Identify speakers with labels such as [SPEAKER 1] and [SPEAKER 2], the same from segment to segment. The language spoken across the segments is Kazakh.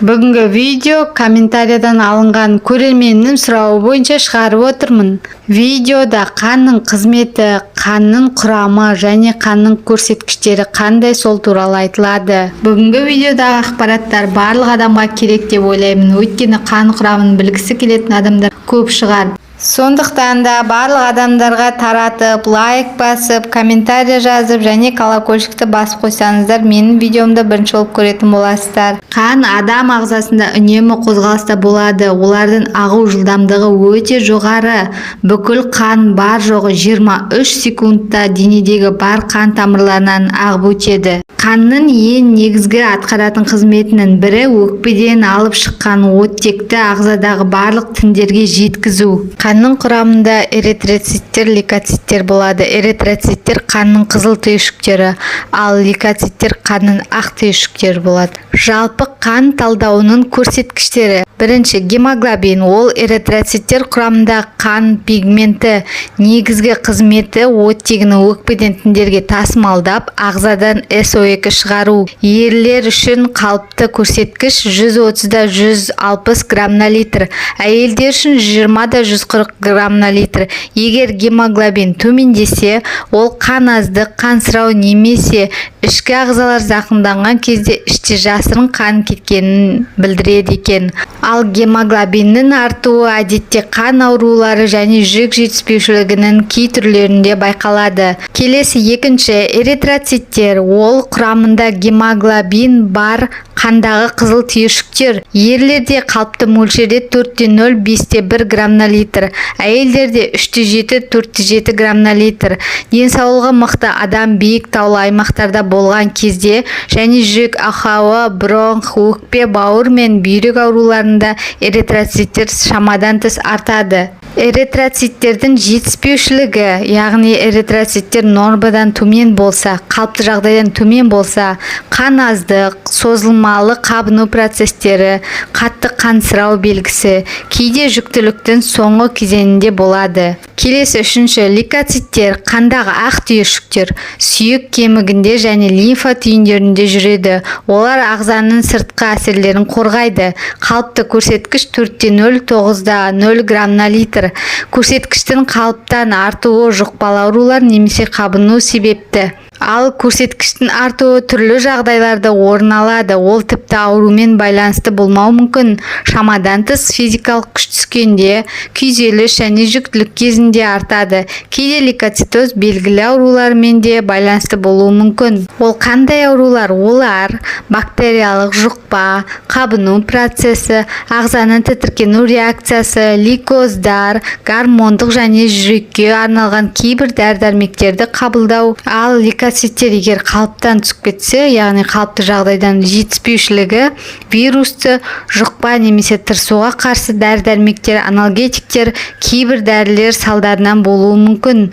[SPEAKER 1] Бүгінгі видео комментариядан алынған көрерменнің сұрауы бойынша шығарып отырмын. Видеода қанның қызметі, қанның құрамы және қанның көрсеткіштері қандай, сол туралы айтылады. Бүгінгі видеодағы ақпараттар барлық адамға керек деп ойлаймын, өйткені қан құрамын білгісі келетін адамдар көп шығар. Сондықтан да барлық адамдарға таратып, лайк басып, комментарий жазып және колокольчикті басып қойсаңыздар, менің видеомды бірінші болып көретін боласыздар. Қан адам ағзасында үнемі қозғалыста болады. Олардың ағу жылдамдығы өте жоғары. Бүкіл қан бар жоғы 23 секундта денедегі бар қан тамырларынан ағып өтеді. Қанның ең негізгі атқаратын қызметінің бірі – өкпеден алып шыққан оттекті ағзадағы барлық тіндерге жеткізу. Қанның құрамында эритроциттер, лейкоциттер болады. Эритроциттер – қанның қызыл түйіршіктері, ал лейкоциттер – қанның ақ түйіршіктері болады. Жалпы қан талдауының көрсеткіштері. Бірінші, гемоглобин. Ол эритроциттер құрамында қан пигменті. Негізгі қызметі – оттегіні өкпеден тіндерге тасымалдап, ағзадан СО2 шығару. Ерлер үшін қалыпты көрсеткіш 130 160 грамм на литр, әйелдер үшін 20 140 грамм на литр. Егер гемоглобин төмендесе, ол қан аздық, қансырау немесе ішкі ағзалар зақымданған кезде іште жасырын қан кеткенін білдіреді екен. Ал гемоглобиннің артуы әдетте қан аурулары және жүрек жетіспеушілігінің кей түрлерінде байқалады. Келесі, екінші, эритроциттер. Ол құрамында гемоглобин бар қандағы қызыл түйіршіктер. Ерлерде қалыпты мөлшерде 4,0 5,1 грамм на литр, әйелдерде 3,7 4,7 грамм на литр. Денсаулығы мықты адам биік таулы аймақтарда болған кезде және жүрек ақауы, бронх, өкпе, бауыр мен бүйрек ауруларында эритроциттер шамадан тыс артады. Эритроциттердің жетіспеушілігі, яғни эритроциттер нормадан төмен болса, қалыпты жағдайдан төмен болса, қан аздық, созылмалы қабыну процестері, қатты қансырау белгісі, кейде жүктіліктің соңғы кезеңінде болады. Келесі, үшінші, лейкоциттер. Қандағы ақ түйіршіктер. Сүйек кемігінде және лимфа түйіндерінде жүреді. Олар ағзаның сыртқы әсерлерін қорғайды. Қалыпты көрсеткіш 4,0 9,0 грамм на литр. Көрсеткіштің қалыптан артуы жұқпалы аурулар немесе қабыну себепті. Ал көрсеткіштің артуы түрлі жағдайларда орын алады. Ол тіпті аурумен байланысты болмауы мүмкін: шамадан тыс физикалық күш түскенде, күйзеліс және жүктілік кезінде артады. Кейде лейкоцитоз белгілі аурулармен де байланысты болуы мүмкін. Ол қандай аурулар? Олар: бактериялық жұқпа, қабыну процесі, ағзаның тітіркену реакциясы, лейкоздар, гормондық және жүрекке арналған кейбір дәрі-дәрмектерді қабылдау. Ал лейкоциттер егер қалыптан түсіп кетсе, яғни қалыпты жағдайдан жетіспеушілігі, вирусты жұқпа немесе тырысуға қарсы дәрі-дәрмектер, аналгетиктер, кейбір дәрілер салдарынан болуы мүмкін.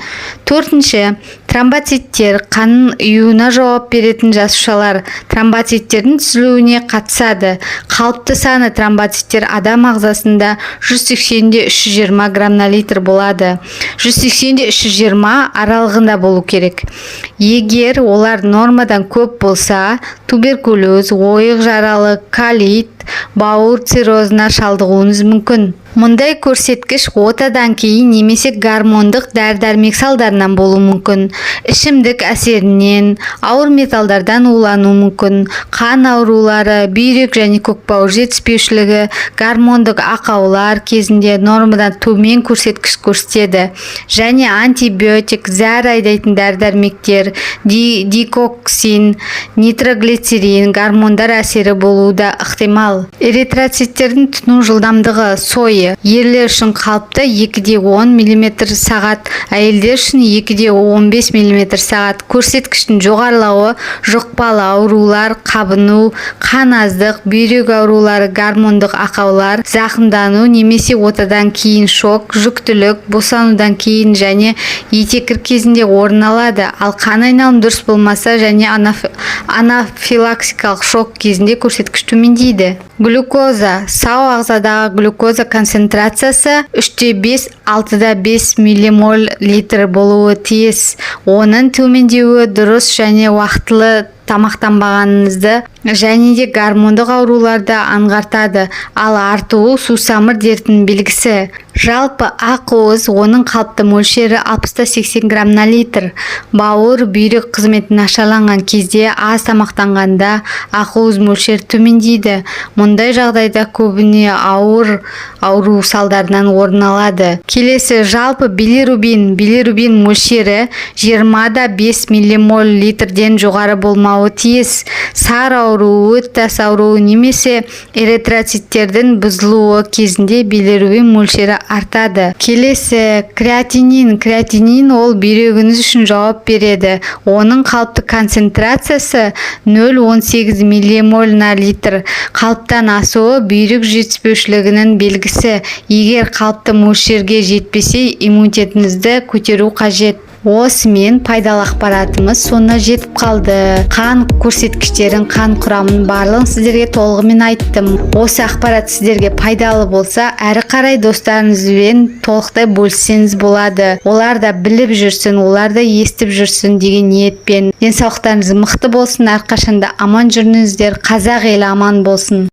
[SPEAKER 1] Төртінші, тромбоциттер. Қанның ұюына жауап беретін жасушалар. Тромбоциттердің түзілуіне қатысады. Қалыпты саны тромбоциттер адам ағзасында 180 320 грамм на литр болады, 180 320 аралығында болу керек. Егер олар нормадан көп болса, туберкулез, ойық жаралы, колит, бауыр циррозына шалдығуыңыз мүмкін. Мұндай көрсеткіш отадан кейін немесе гормондық дәрі-дәрмек салдарынан болуы мүмкін, ішімдік әсерінен, ауыр металдардан улану мүмкін. Қан аурулары, бүйрек және көкбауыр жетіспеушілігі, гормондық ақаулар кезінде нормадан төмен көрсеткіш көрсетеді және антибиотик, зәр айдайтын дәрі-дәрмектер, дигоксин, нитроглицерин, гормондар әсері болуы да ықтимал. Эритроциттердің тұну жылдамдығы, СОЭ, ерлер үшін қалыпты 2,10 мм сағат, әйелдер үшін 2,15 мм сағат. Көрсеткіштің жоғарылауы жұқпалы аурулар, қабыну, қан аздық, бүйрек аурулары, гормондық ақаулар, зақымдану немесе отадан кейін шок, жүктілік, босанудан кейін және етеккір кезінде орын алады. Ал қан айналымы дұрыс болмаса және анафилаксикалық шок кезінде көрсеткіш төмендейді. Глюкоза. Сау ағзадағы глюкоза концентрациясы 3,5 6,5 миллимоль литр болуы тиіс. Оның төмендеуі дұрыс және уақытылы тамақтанбағаныңызды және де гормондық ауруларды аңғартады. Ал артуы сусамыр дертінің белгісі. Жалпы ақуыз, оның қалыпты мөлшері 60-80 грамм на литр. Бауыр, бүйрек қызметі нашарланған кезде, аз тамақтанғанда ақуыз мөлшері төмендейді. Мұндай жағдайда көбіне ауыр ауру салдарынан орын алады. Келесі жалпы билирубин. Билирубин мөлшері 20,5 миллимоль литрден жоғары болмауы тиіс. Сары ауруы, өт тас ауруы немесе эритроциттердің бұзылуы кезінде билирубин мөлшері артады. Келесі креатинин. Креатинин ол бүйрегіңіз үшін жауап береді. Оның қалыпты концентрациясы 0,18 миллимоль на литр. Қалыптан асуы бүйрек жетіспеушілігінің белгісі. Егер қалыпты мөлшерге жетпесе, иммунитетіңізді көтеру қажет. Осымен пайдалы ақпаратымыз соңына жетіп қалды. Қан көрсеткіштерін, қан құрамын, барлығын сіздерге толығымен айттым. Осы ақпарат сіздерге пайдалы болса, әрі қарай достарыңызбен толықтай бөліссеңіз болады. Олар да біліп жүрсін, олар да естіп жүрсін деген ниетпен. Денсаулықтарыңыз мықты болсын, әрқашанда аман жүріңіздер. Қазақ елі аман болсын.